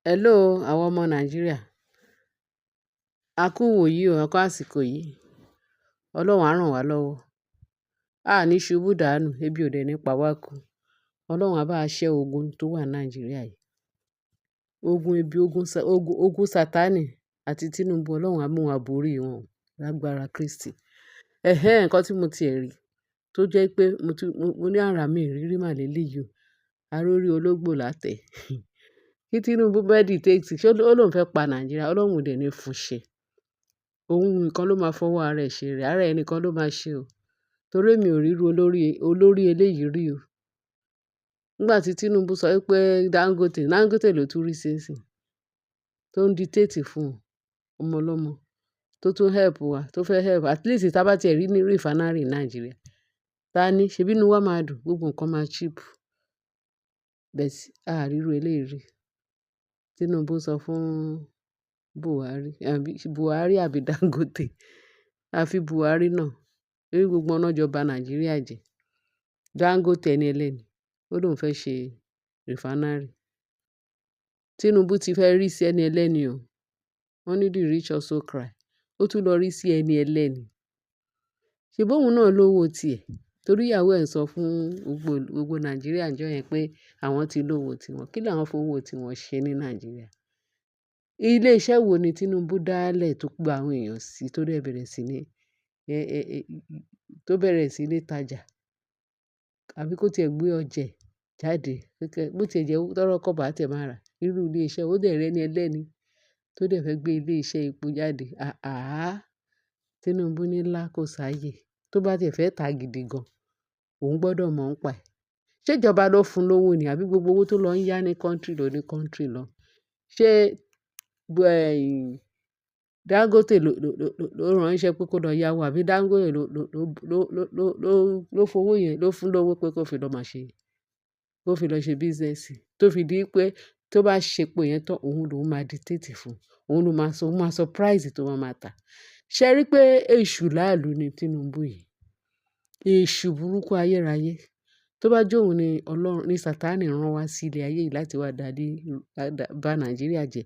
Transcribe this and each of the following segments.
Hello, àwọn ọmọ Nàìjíríà. A kú ìwòyí o, a kú àsìkò yìí. Ọlọ́run á ràn wá lọ́wọ́. A ní ṣubú dànù, ebi ò dẹ̀ ní pa wá kú. Ọlọ́run á bá wa ṣẹ́ ogun tó wà ní Nàìjíríà yìí. Ogun ebi, ogun Sataní àti Tinubu, Ọlọ́run á mú wa borí wọn lágbára Kristi. Ẹ̀hẹ́n, nǹkan tí mo ti rí tó jẹ́ pé mo ní àrà mi ìrírí màlẹ́ yìí o. Arórí ológbò látẹ̀. Kí Tinubu bá dictate, ṣé ó lóun fẹ́ pa Nàìjíríà, Ọlọ́run ò dẹ̀ ní fún ṣe. Òun nìkan ló máa fọwọ́ ara ẹ̀ ṣe rẹ̀, ara ẹnìkan ló máa ṣe o. Torí èmi ò ríru olórí eléyìí rí o. Nígbà tí Tinubu sọ wípé Dangote, Dangote ló tún rí sínsìn, tó ń dictate fún ọmọ ọlọ́mọ, tó tún help wa, tó fẹ́ help. At least tí a bá ti rí ní refinery ní Nàìjíríà, ta ni? Ṣebí inú wa máa dùn, gbogbo nǹkan máa cheap. But a rí irú eléyìí rí. Tinubu sọ fún Buhari, àbí Buhari àbí Dangote. A fi Buhari náà, torí gbogbo wọn náà jọ ba Nàìjíríà jẹ́. Dangote ẹni ẹlẹ́ni, ó lóun fẹ́ ṣe refinery. Tinubu ti fẹ́ rí sí ẹni ẹlẹ́ni o. Wọ́n ní the rich also cry. Ó tún lọ rí sí ẹni ẹlẹ́ni. Ṣèbí òun náà lówó tiẹ̀? Torí ìyàwó ẹ̀ ń sọ fún gbogbo Nàìjíríà níjọ́ yẹn pé àwọn ti lówó tiwọn. Kí làwọn fowó tiwọn ṣe ní Nàìjíríà? Ilé iṣẹ́ wo ni Tinubu dá lẹ̀ tó gba àwọn èèyàn sí tó dẹ̀ bẹ̀rẹ̀ sí ní, tó bẹ̀rẹ̀ sí ní tajà? Àbí kó tí ẹ gbé ọjà ẹ̀ jáde, bó tí ẹ jẹ́ tọ́rọ́ kọ́bọ̀ á tí ẹ máa rà. Irú ilé iṣẹ́, ó dẹ̀ rí ẹni ẹlẹ́ni tó dẹ̀ fẹ́ gbé ilé iṣẹ́ epo jáde. Àáà, Tinubu ní ńlá kò sáyé. Tó bá tí ẹ fẹ́ ta gidi gan, òun gbọdọ̀ mọ̀ ń pa ẹ̀. Ṣé ìjọba ló fún lówó ni àbí gbogbo owó tó lọ ń yá ní country lọ ní country lọ? Ṣé Dangote ló ránṣẹ́ pé kó lọ yáwó àbí Dangote ló fowó yẹn ló fún lówó pé kó fi lọ máa ṣe, kó fi lọ ṣe business tó fi di pé tó bá ṣe epo yẹn tán, òun lòún máa dictate fún, òun ló máa sọ, òun máa sọ price tó máa máa tà. Ṣé ẹ rí pé èṣù láàlú ni Tinubu yìí? Èṣù burúkú ayérayé. Tó bá jẹ́ òun ni Ọlọ́run, ní Sataní rán wá sí ilé ayé yìí láti wá darí, bá Nàìjíríà jẹ́.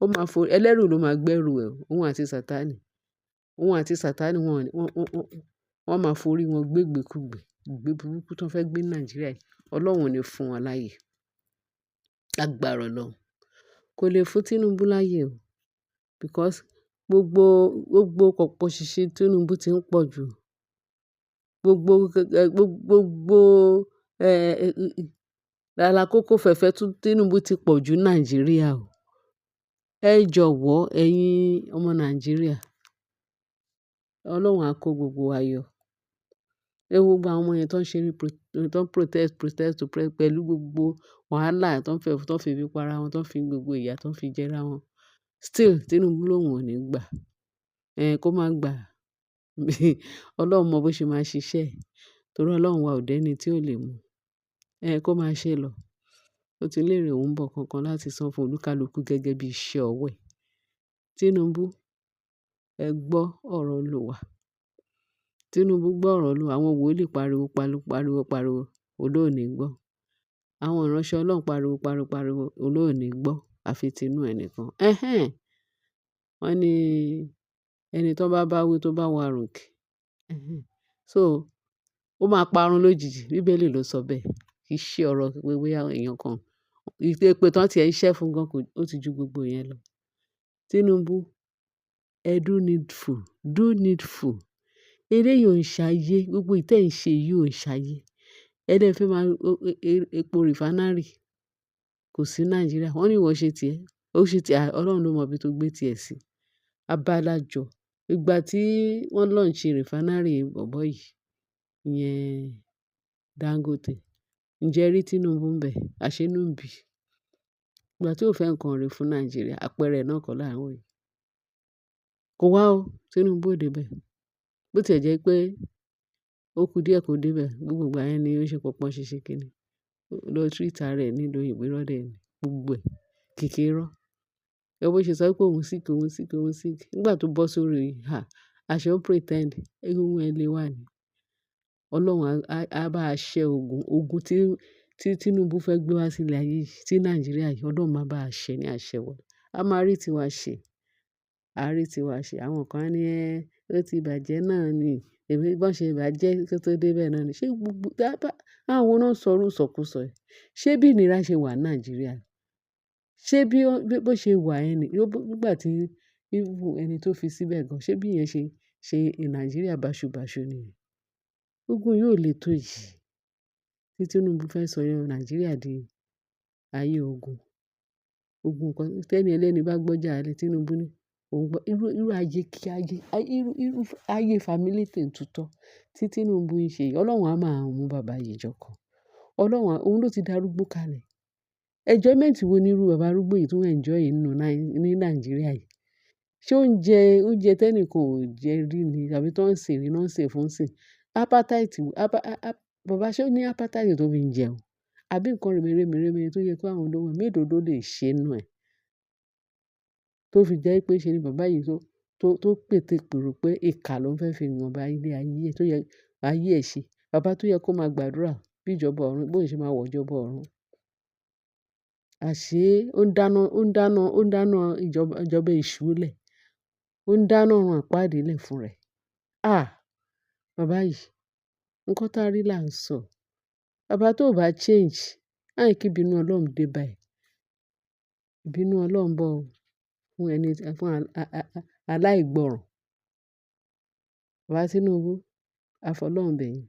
Ó máa fo ẹlẹ́rù ló máa gbẹ́rù ẹ̀, òun àti Sataní. Òun àti Sataní wọ́n, wọ́n, wọ́n, wọ́n máa forí wọn gbé ìgbékúgbè, ìgbé burúkú tó fẹ́ gbé ní Nàìjíríà yìí. Ọlọ́run ò ní fún wọn láàyè. Lágbára Ọlọ́run. Kò lè fún Tinubu láàyè o. Because gbogbo pọ̀pọ̀ṣìnṣìn Tinubu tí ń pọ̀ jù. Gbogbo, làlàkókò fẹ̀fẹ̀ Tinubu ti pọ̀ jù ní Nàìjíríà o. Ẹ jọ̀wọ́ ẹ̀yin ọmọ Nàìjíríà. Ọlọ́run á kó gbogbo wa yọ. Ẹ wo gbogbo àwọn ọmọ yẹn tó ń ṣe tó ń protest, protest, protest pẹ̀lú gbogbo wàhálà tó ń fẹ́, tó ń fi ebi para wọn, tó ń fi gbogbo ìyà tó ń fi jẹra wọn. Still Tinubu lóhùn ò ní gbà. Ẹ̀ kó má gbà. Ọlọ́run mọ bó ṣe máa ṣiṣẹ́. Torí Ọlọ́run wa ò dẹ́ni tí ò lè mú. Ẹ̀ kó máa ṣe lọ. Ó ti lérè òun bọ̀ kankan láti san fún olúkálùkù gẹ́gẹ́ bí iṣẹ́ ọwọ́ ẹ̀. Tinubu, ẹ gbọ́ ọ̀rọ̀ Olúwa. Tinubu gbọ́ ọ̀rọ̀ Olúwa. Àwọn wòlíì pariwo, pariwo, pariwo, pariwo, ó ló ò ní gbọ́. Àwọn ìránṣẹ́ Ọlọ́run pariwo, pariwo, pariwo, ó ló ò ní gbọ́. Àfi tinú ẹnìkan. Ẹ̀hẹ́n. Wọ́n ní ẹni tó bá bá wí tó bá warùn kì. Ẹ̀hẹ́n. So ó máa parun lójijì. Bíbélì ló sọ bẹ́ẹ̀. Kì í ṣe ọ̀rọ̀ pé bóyá èèyàn kan. Èpè tán tí ẹ ń ṣẹ́ fún gan kò, ó ti ju gbogbo yẹn lọ. Tinubu, ẹ do needful, do needful. Eléyìí ò ń ṣayé, gbogbo èyí tí ẹ̀ ń ṣe yìí ò ń ṣayé. Ẹ dẹ̀ fẹ́ máa epo refinery kò sí Nàìjíríà. Wọ́n ní ìwọ ṣe tiẹ̀, ó ṣe tiẹ̀, Ọlọ́run ló mọ ibi tó gbé tiẹ̀ sí. Abálájọ. Ìgbà tí wọ́n launch refinery bọ̀bọ́ yìí, ìyẹn Dangote. Ǹjẹ́ ẹ rí Tinubu ń bẹ? Àṣé inú ń bí. Ìgbà tí ó fẹ́ nǹkan ire fún Nàìjíríà, àpẹẹrẹ náà kọ́ là ń wò yìí. Kò wá o, Tinubu ò dé bẹ̀. Bó tí ẹ jẹ́ pé ó kú díẹ̀ kó dé bẹ̀, gbogbo ìgbà yẹn ni ó ṣe pọ̀pọ̀ ṣinṣin kíni. Lọ treat ara ẹ̀ nílùú òyìnbó irọ́ dẹ̀ ni gbogbo ẹ̀ kìkì irọ́. Ẹ wo bó ṣe sọ pé òun sick, òun sick, òun sick. Nígbà tó bọ́ sórí, ha, àṣé ó pretend, egungun ẹ lé wà ní. Ọlọ́run á bá ṣẹ́ ogun, ogun tí tí Tinubu fẹ́ gbé wá sí ilẹ̀ ayé yìí, sí Nàìjíríà yìí, Ọlọ́run máa bá a ṣe ní àṣẹ wọlé. A máa rí tiwa ṣe. A rí tiwa ṣe. Àwọn kan á ní ẹ́, ó ti bàjẹ́ náà ni. Èmi bó ṣe bàjẹ́ kí ó tó dé bẹ́ẹ̀ náà ni. Ṣé gbogbo, àwọn wo náà ń sọ irú ìsọkúsọ yìí? Ṣé bí ìnira ṣe wà ní Nàìjíríà? Ṣé bí ó, bí bó ṣe wà ẹni, nígbà tí ẹni tó fi síbẹ̀ gan, ṣé bí ìyẹn ṣe, ṣe Nàìjíríà bàṣubàṣu ni? Ogun yìí ò lè tó yìí. Tí Tinubu fẹ́ sọ Nàìjíríà di ayé ogun. Ogun kan, tẹ́ni ẹlẹ́ni bá gbọ́jà alẹ́, Tinubu ní òun gbọ́. Irú, irú ayé kí ayé, irú, irú ayé family tutọ́ tí Tinubu ń ṣe yìí, Ọlọ́run á máa mú bàbá yìí jọkàn. Ọlọ́run á, òun ló ti darúgbó kalẹ̀. Enjoyment wo ni irú bàbá arúgbó yìí tó ń enjoy nínú ní Nàìjíríà yìí? Ṣé oúnjẹ, oúnjẹ tẹ́nìkan ò jẹ rí ni tàbí tó ń sè rí náà ń sè fún sìn? Appetite, bàbá ṣé ó ní appetite tó fi ń jẹun? Àbí nǹkan rèmèrèmèrèmèrè tó yẹ kó àwọn olówó mélòó ló lè ṣe nínú ẹ̀? Tó fi jẹ́ pé ṣe ni bàbá yìí tó, tó pètepèrò pé ìkà ló ń fẹ́ fi ìwọ̀nba ilé ayé tó yẹ, ayé ẹ̀ ṣe. Bàbá tó yẹ kó máa gbàdúrà bí ìjọba ọ̀run, bó ṣe máa wọ ìjọba ọ̀run. Àṣé ó ń dáná, ó ń dáná, ó ń dáná ìjọba, ìjọba èṣù lẹ̀. Ó ń dáná ọ̀run àpáàdì lẹ̀ fún rẹ̀. Ah! Bàbá yìí, nǹkan tá rí là ń sọ. Bàbá tó bá change, má jẹ́ kí ìbínú Ọlọ́run dé bá ẹ. Ìbínú Ọlọ́run bọ̀ fún ẹni, fún aláìgbọràn. Bàbá Tinubu, a fọlọ́run bẹ̀ yín.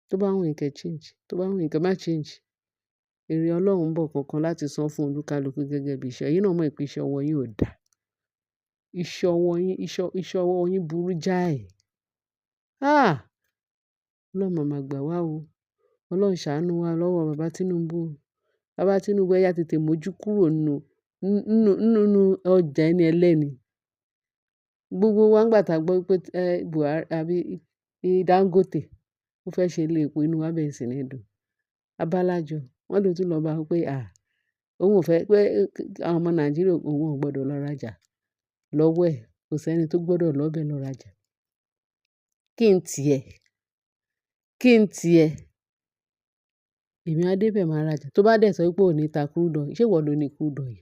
Tó bá wù yín kí ẹ change, tó bá wù yín kí ẹ má change. Èrè Ọlọ́run ń bọ̀ kankan láti san fún olúkálùkù gẹ́gẹ́ bí iṣẹ́. Ẹ̀yin náà mọ̀ pé iṣẹ́ ọwọ́ yín ò da. Iṣẹ́ ọwọ́ yín, iṣẹ́, iṣẹ́ ọwọ́ yín burú jáì. Ah! Ọlọ́run máa ma gbà wá o. Ọlọ́run ṣàánú wa lọ́wọ́ bàbá Tinubu. Bàbá Tinubu, ẹ yá tètè mójú kúrò nínú, nínú, nínú ọjà ẹni ẹlẹ́ni. Gbogbo wa nígbà tá a gbọ́ pé, Buhari àbí Dangote ó fẹ́ ṣe ilé epo, inú wa bẹ̀rẹ̀ sí ní dùn. Abálájọ, wọ́n ló tún lọ bá wí pé, à, òun ò fẹ́ pé àwọn ọmọ Nàìjíríà òun ò gbọdọ̀ lọ rajà lọ́wọ́ ẹ̀. Kò sí ẹni tó gbọdọ̀ lọ bẹ̀ lọ rajà. Kí n tì ẹ? Kí n tì ẹ? Èmi á dé bẹ̀ máa rajà. Tó bá dẹ̀ sọ wípé ò ní ta crude oil, ṣé ìwọ ló ní crude oil?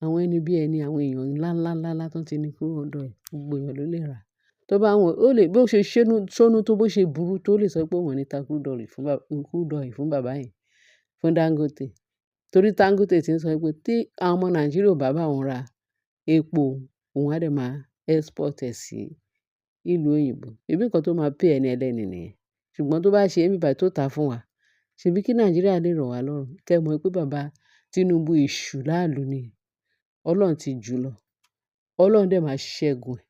Àwọn ẹni bí ẹni, àwọn èèyàn ńlá, ńlá, ńlá, ńlá tó ti ní crude oil, gbogbo èèyàn ló lè rà. Tó bá wọ́n, ó lè, bó ṣe ṣénú, ṣónú tó bó ṣe burú tó lè sọ pé òun ò ní ta crude oil fún bàbá yẹn, fún Dangote. Torí Dangote tí ń sọ wípé tí àwọn ọmọ Nàìjíríà ò bá bá òun ra epo, òun á dẹ̀ máa export ẹ̀ sí ìlú òyìnbó. Ẹbí nǹkan tó máa pay ẹni ẹlẹ́ni nìyẹn. Ṣùgbọ́n tó bá ṣe níbi báyìí tó ta fún wa, ṣebí kí Nàìjíríà lè rọ̀ wá lọ́rùn. Kẹ́ mọ̀ pé bàbá Tinubu èṣù láàlú ni. Ọlọ́run ti jù lọ. Ọlọ́run dẹ̀ máa ṣẹ́gun ẹ̀.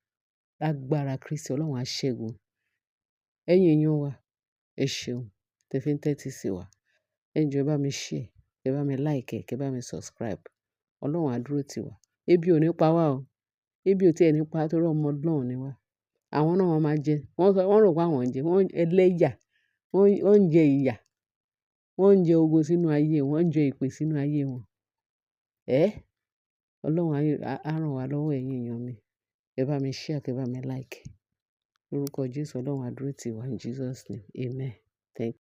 Lágbára Kristi, Ọlọ́run á ṣẹ́gun. Ẹ̀yin èèyàn wa, ẹ ṣeun. Tẹ fi ń tẹ́tí sí wa. Ẹ jọ̀ọ́ ẹ bá mi share, ẹ bá mi like, kẹ bá mi subscribe. Ọlọ́run á dúró tì wá. Ebi ò ní pa wá o. Ebi ò tí ẹ ní pa torí ọmọ Ọlọ́run ni wá. Àwọn náà wọ́n máa jẹ. Wọ́n sọ, wọ́n rò pé àwọn ń jẹ. Wọ́n ẹlẹ́yà. Wọ́n ń jẹ ìyà. Wọ́n ń jẹ ogun sínú ayé wọn. Wọ́n ń jẹ ìpè sínú ayé wọn. Ẹ́! Ọlọ́run á rán wa lọ́wọ́ ẹ̀yin èèyàn mi. Ẹ bá mi share, kẹ bá mi like. Lórúkọ Jésù, Ọlọ́run á dúró tì wá in Jesus name. Amen. Thank you.